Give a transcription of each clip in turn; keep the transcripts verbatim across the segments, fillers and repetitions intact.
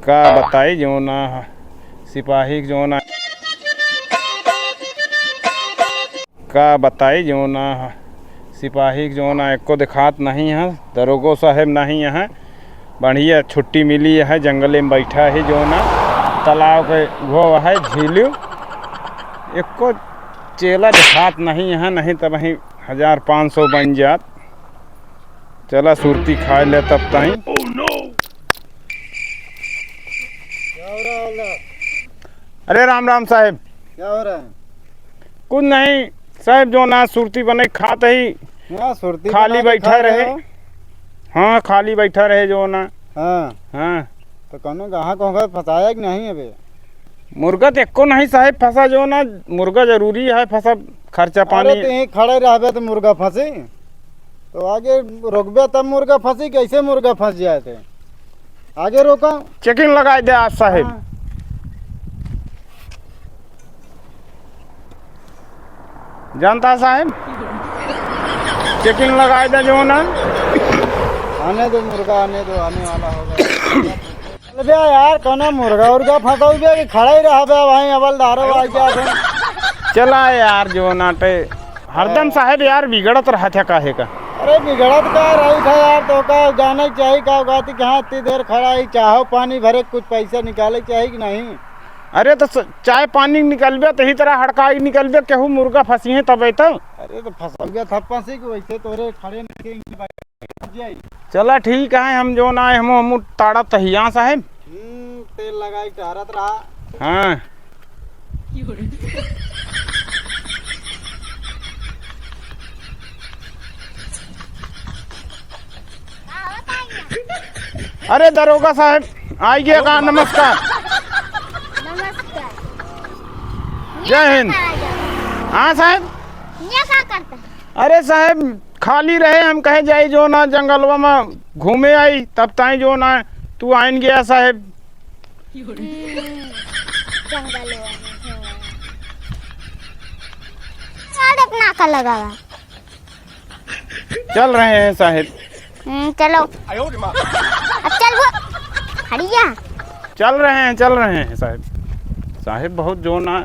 का बताई जौन आ सिपाही के जौन आ, का बताई जौन आ सिपाही के जौन आ एको देखात नहीं है, दरोगो साहेब नहीं है। बढ़िया छुट्टी मिली है, जंगले में बैठा है जौन आ तालाब के वो है झीलू, एको चेला देखात नहीं है, नहीं तब वहीं हजार पाँच सौ बन जात। चला सुरती खाए ले तब ताई। क्या हो रहा है? अरे राम राम साहेब। क्या हो रहा है? कुछ नहीं साहेब, जौन आ सुरती बने खात ही, हाँ, सुरती खाली बना के बैठा खा रहे रहे। हो? हाँ, खाली बैठा रहे जौन आ। हाँ। हाँ। तो कौनो गाहक होगा फंसाया कि नहीं अबे? मुर्गा तो एको नहीं साहेब फंसा जौन आ, मुर्गा जरूरी है फंसा, खर्चा अरे पानी। तो यहीं खड़े रहबे तो मुर्गा फंसी, तो आगे रोकबे तब मुर्गा फंसी, कैसे मुर्गा फंस जाए थे? आगे रोका। Checking लगाए दे आज साहेब। हाँ। जानता साहेब, checking लगाए दे जौन आ। आने दो मुर्गा, आने दो, आने वाला होगा। चल बे यार, कौनो मुर्गा उर्गा फंसाऊ बे कि खड़ा ही रहा बे भाई, अवल दारो आ गया तुम। चला यार, जौन आटे हरदम हाँ। साहेब यार बिगड़त रहा था काहे का? अरे बिगड़त का रही था यार, तो का जाने चाहिए का बात कि हाँ इतनी देर खड़ा ही, चाहो पानी भरे, कुछ पैसा निकाले चाहिए कि नहीं? अरे तो स-, चाय पानी निकलबे तो ही तरह हड़काई निकलबे, केहू मुर्गा फंसी है तबे तो। अरे तो फंसौगे थप्पा से कि वैसे तोरे खड़े नहीं जाई। चला ठीक है, हम जौन आए, हम, हम ताड़ा तहिया साहेब। हम्म, तेल लगाई टहरत रहा। हाँ। अरे दरोगा साहेब, आइए का, नमस्कार। नमस्कार। जय हिंद। ये का करता है? हाँ साहेब। ये का करता है? अरे साहेब, खाली रहे, हम कहे जाई जौन आ जंगलवा में घूमे आई, तब ताई जौन आ तू आइन गया साहेब। हम्म, जंगलवा में घूमे। साढ़े अपना का लगावा। चल रहे हैं साहेब। हम्म, चलो। अब चल वो। खड़िया। चल रहे हैं, चल रहे हैं साहेब। साहेब बहुत जौन आ।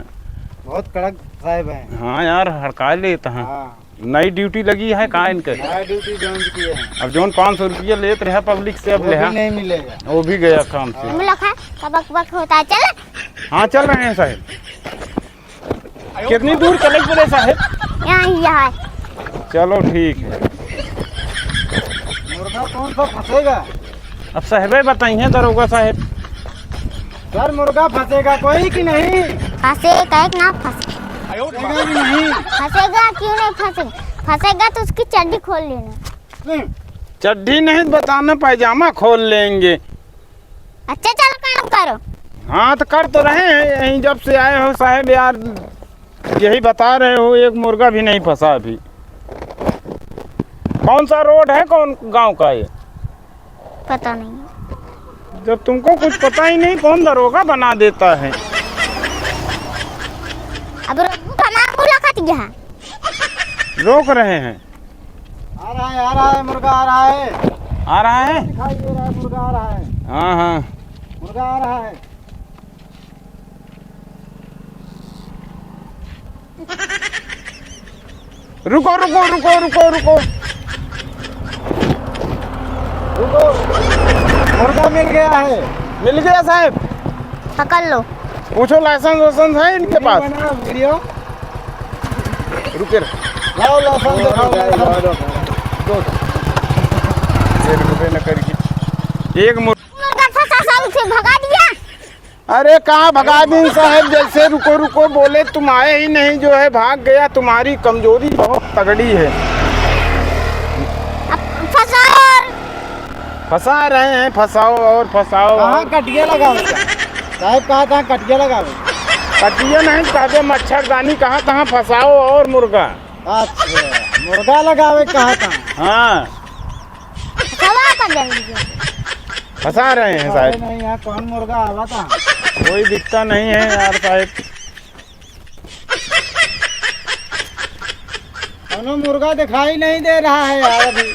बहुत कड़क साहेब हैं। हाँ यार, हड़का लेता है। हाँ। नई duty लगी है का इनके? नया duty join किए हैं। अब जौन पाँच सौ रुपया लेत रहा public से, अब वो लेहा। भी नहीं मिलेगा। वो भी गया काम से। हाँ। मुलाकात का बक बक होता है, चल। हाँ, चल रहे हैं साहेब। कितनी दूर चले के पड़े साहेब? यहाँ ही, यहाँ है। चलो ठीक है। मुर्गा कौन सा फंसेगा? अब साहेबे बताइए दरोगा साहेब। सर, मुर्गा फंसेगा कोई कि नहीं? फंसे, कहे कि ना फंसे। फंसेगा कि नहीं? फंसेगा, क्यों नहीं फंसेगा? फंसेगा तो उसकी चड्डी खोल लेना। नहीं। चड्डी नहीं, बताना, पैजामा खोल लेंगे। अच्छा, चलो काम करो। हाँ, तो कर तो रहे हैं, यहीं जब से आए हो साहेब यार, यही बता रहे हो, एक मुर्गा भी नहीं फंसा अभी। कौन सा road है, कौन गांव का ये? पता नहीं। जब तुमको कुछ पता ही नहीं, कौन दरोगा बना देता है? अब रोकू, हमार मुलाकात यहाँ। रोक रहे हैं। आ रहा है, आ रहा है, मुर्गा आ रहा है। आ रहा है? दिखाई दे रहा है, मुर्गा आ रहा है। हाँ, हाँ। मुर्गा आ रहा है। रुको, रुको, रुको, रुको, रुको। रुको। मुर्गा मिल गया है। मिल गया साहेब? पकड़ लो। पूछो, license वाइसेंस है इनके पास? नहीं बना video। रुके रहो। लाओ, लाओ, फोन दिखाओ, लाओ, लाओ। दो, दो। ये रुपए न करके। एक मुर- मुर्गा फंसा, साहब, उसे भगा दिया। अरे, कहाँ भगा दिन साहब, जैसे रुको, रुको बोले, तुम आए ही नहीं, जो है, भाग गया। तुम्हारी कमजोरी बहुत तगड़ी है। अब फंसाओ और फंसा रहे हैं, फंसाओ और फंसाओ कहाँ और कटिया लगाओ? साहब कहा था कटिया लगाओ। कटिया नहीं, कहते मच्छरदानी कहा था, फंसाओ और मुर्गा। अच्छा, मुर्गा लगावे कहा था। हाँ। फंसा रहे हैं अरे साहब। नहीं, यहाँ कौन मुर्गा आवा था? कोई दिखता नहीं है यार साहब। कौनो मुर्गा दिखाई नहीं दे रहा है यार अभी।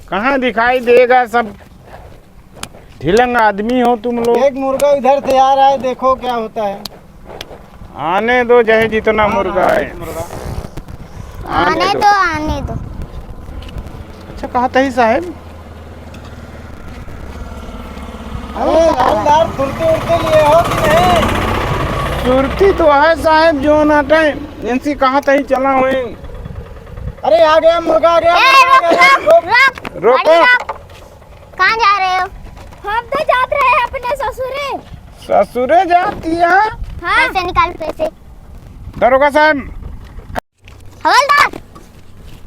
कहाँ दिखाई देगा, सब ढिलंग आदमी हो तुम लोग। एक मुर्गा इधर से आ रहा है, देखो क्या होता है। आने दो, चाहे जितना हाँ, मुर्गा हाँ, है। मुर्गा। आने आने दो। दो, आने दो। अच्छा, कहा तही साहेब? अरे, हवलदार, सुरती उरती लिए हो कि नहीं? सुरती तो है साहेब, जो ना टाइम इनसे कहा तही चला हुई। अरे, आ गया मुर्गा, आ गया ए, मुर्गा, आ रुक, गया, रुक, रुक। रुक। गाड़ी रोक। कहाँ जा रहे हो? हम तो जात रहे अपने ससुरे। ससुरे जाती है? हाँ। पैसे निकाल, पैसे। दरोगा साहब। हवलदार,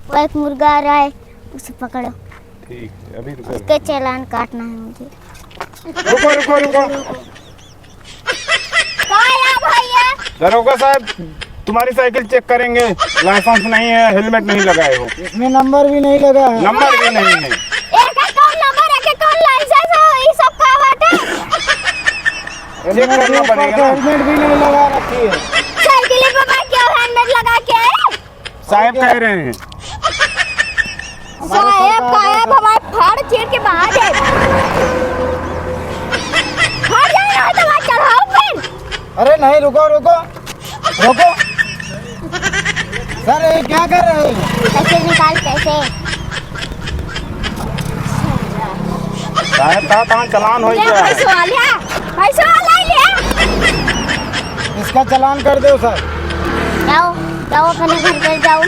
वो एक मुर्गा आ रहा है, उसे पकड़ो। ठीक है, अभी रुको। उसके चालान काटना है मुझे। रुको, रुको, रुको। का या भैया? दरोगा साहब, तुम्हारी साइकिल चेक करेंगे, लाइसेंस नहीं है, हेलमेट नहीं लगाए हो। इसमें नंबर भी नहीं लगा है। नंबर भी नहीं है। एक एक कौन नंबर, एक एक कौन लाइसेंस हो, ये सब का बाटे? चेक करना पड़ेगा ना। हेलमेट भी नहीं लगा रखी है। साइकिल पे बैठ के हेलमेट लगा के आए? साहेब कह रहे हैं। साहेब, साहेब, हमारे फाड़ चीर के बाहर जाए। हट जाए, नहीं तो वहाँ चढ़ाओ फिर। अरे नहीं, रुको, रुको, रुको। सर, ये क्या कर रहे हैं? पैसे निकाल, पैसे। साहेब, कहाँ, कहाँ चलान हो ये गया है? पैसे वाले, पैसे वाला ही ले। इसका चालान कर दो सर। जाओ, जाओ, अपने घर पे जाओ।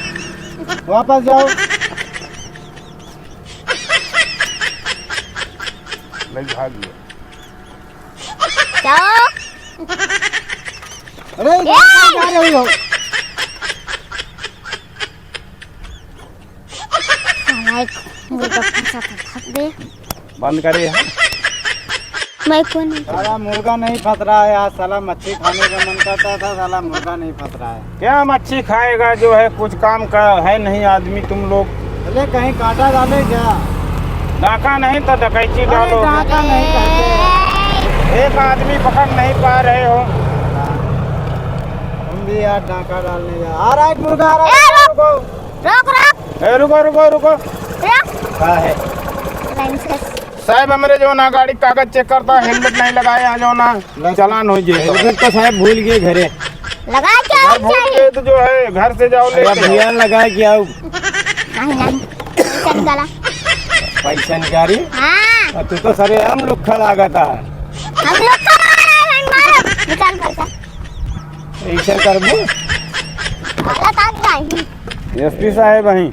वापस जाओ। नहीं, भाग गया। जाओ। अरे, ए! कहाँ जा रही हो? साला एक मुर्गा फंसा था, भाग दे। बंद करे है। मैं कौन हूँ? साला मुर्गा नहीं फंस रहा है आज, साला मच्छी खाने का मन करता था, साला मुर्गा नहीं फंस रहा है। क्या मच्छी खाएगा, जो है कुछ काम का है नहीं आदमी तुम लोग। अरे कहीं कांटा डाले क्या? डाका नहीं तो डकैती अरे डालो। डाका नहीं कहते। एक आदमी पकड़ नहीं पा रहे हो। हम भी यार डाका डालने जा, आ रहा है मुर्गा, आ रहा है, ए, रुक। रुको। रोक, रोक। ए, रुको, रुको, रुको। रोक। का है? लाइन से। साहेब, हमरे जो ना गाड़ी कागज चेक करता, हेलमेट नहीं लगाए, यहाँ जो ना लाइसेंस चालान हो जाए। हेलमेट तो साहेब भूल गए घरे। लगा के घर आओ भूल चाहिए। गए तो जो है, घर से जाओ अरे लेके। भैया लगा के आओ। नहीं, नहीं। पैसा निकाला। पैसा निकारी? हाँ। और तू तो सरेआम लुक्खा लागता। हम लुक्खा लगा रहे हैं, मारो। निकाल पैसा। ऐसा करबू? हालत आ गई। एसपी साहेब हैं।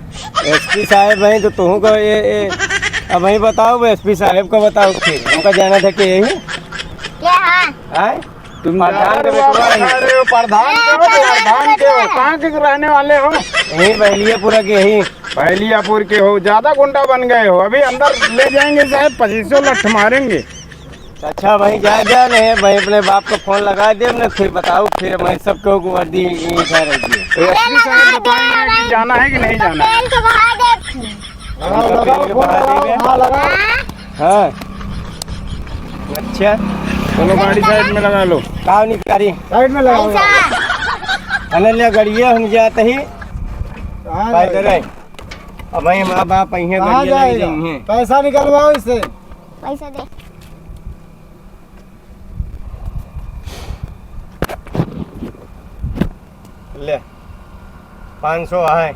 एसपी साहेब हैं तो तुहू को ये, ये, अब वही बताओ, एसपी साहेब को बताओ, फिर उनका जाना था कि यही? क्या है? आए? तुम प्रधान के बेटवा हैं। अरे, प्रधान के हो, प्रधान के हो, कहाँ के रहने वाले हो? यही बहलियापुर के ही। बहलियापुर के हो, ज्यादा गुंडा बन गए हो। अभी अंदर ले जाएंगे साहेब, पच्चीसों लठ मारेंगे। अच्छा भाई, जा, जा, नहीं भाई, अपने बाप को फोन लगा दे ना, फिर बताओ, फिर मैं सबको वर्दी यहीं का रख दिए। तो अरे एसपी साहब लगा दे बताएंगे कि भाई। जाना है कि नहीं जाना है? तेल तो बहा दे। हाँ, उनका लगाओ, तेल फोन बहा लगाओ, देंगे। हाँ, लगाओ। हाँ। अच्छा। चलो, गाड़ी साइड में लगा लो। काव निकारी? साइड में लगाओ। पैसा। अनल्या गड़िया हम जाते ही। कहाँ पैदल जाएगा? है। अब भाई, माँ बाप अइहें, कहाँ गड़िया नहीं जाएगा? जाइहें। पैसा निकलवाओ इससे। पैसा दे। ले, पाँच सौ है।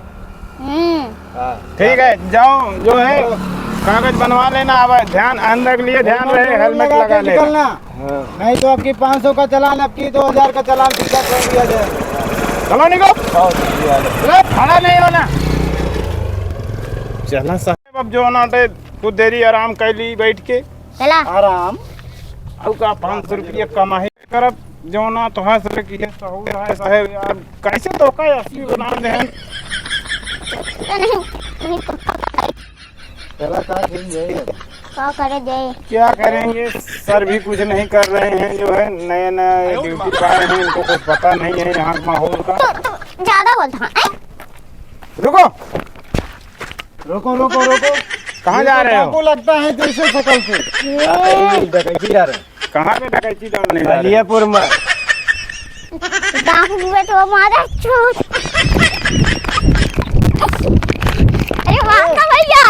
हम्म। हाँ। ठीक है, जाओ, जो है, कागज बनवा लेना। अब ध्यान, अंदर के लिए ध्यान रहे, हेलमेट लगा लेना। निकलना। हाँ। नहीं तो आपकी पाँच सौ का चालान, आपकी दो हजार का चालान सीधा कर दिया जाए। चलो निको। बहुत बढ़िया है। अरे, खड़ा नहीं होना। चला साहब, अब जो ना ते कुछ देरी आराम कर ली बैठ के। चला। आराम। अउ का पाँच सौ रुपया कमाई करब, जो ना तो है सर कि ये सहूर है साहब यार, कैसे तो का एसपी बना दे हैं। नहीं, नहीं, पक्का। चला, का करेंगे? का करे जाए? क्या करेंगे? सर भी कुछ नहीं कर रहे हैं, जो है नए नए ड्यूटी पाए हैं, इनको कुछ पता नहीं है यहाँ के माहौल का। तो, तो ज्यादा बोलता है, हैं? रुको, रुको, रुको, रुको। कहाँ जा रहे हो? डाकू लगता है जैसे शकल से। ए। डकैती जा रहे हैं। कहाँ पे डकैती डालने जा रहे हैं? बलियापुर में। बाप रे, तो मारा चोट। अरे वाह का भैया।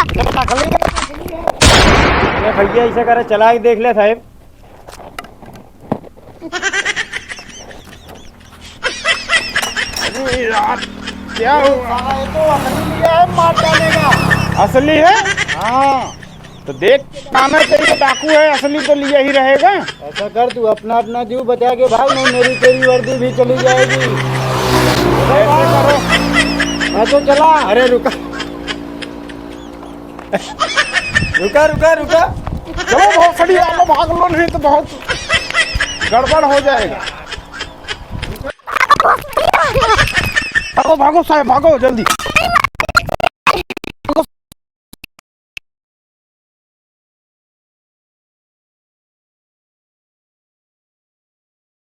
ए भैया, ऐसा करे, चला के देख ले साहब। अरे यार, क्या हुआ? साला, ये तो असली लिया है, मार डालेगा। असली है? हाँ। तो देख के आना चाहिए, डाकू है, असली तो लिया ही रहेगा। ऐसा कर, तू अपना, अपना जीव बचा के भाग, नहीं मेरी तेरी वर्दी भी चली जाएगी। ऐसे करो। हाँ, तो चला। अरे रुका। रुका, रुका, रुका। चलो भोसड़ी वालों, भाग लो, नहीं तो बहुत गड़बड़ हो जाएगा। भागो, भागो साहब, भागो जल्दी।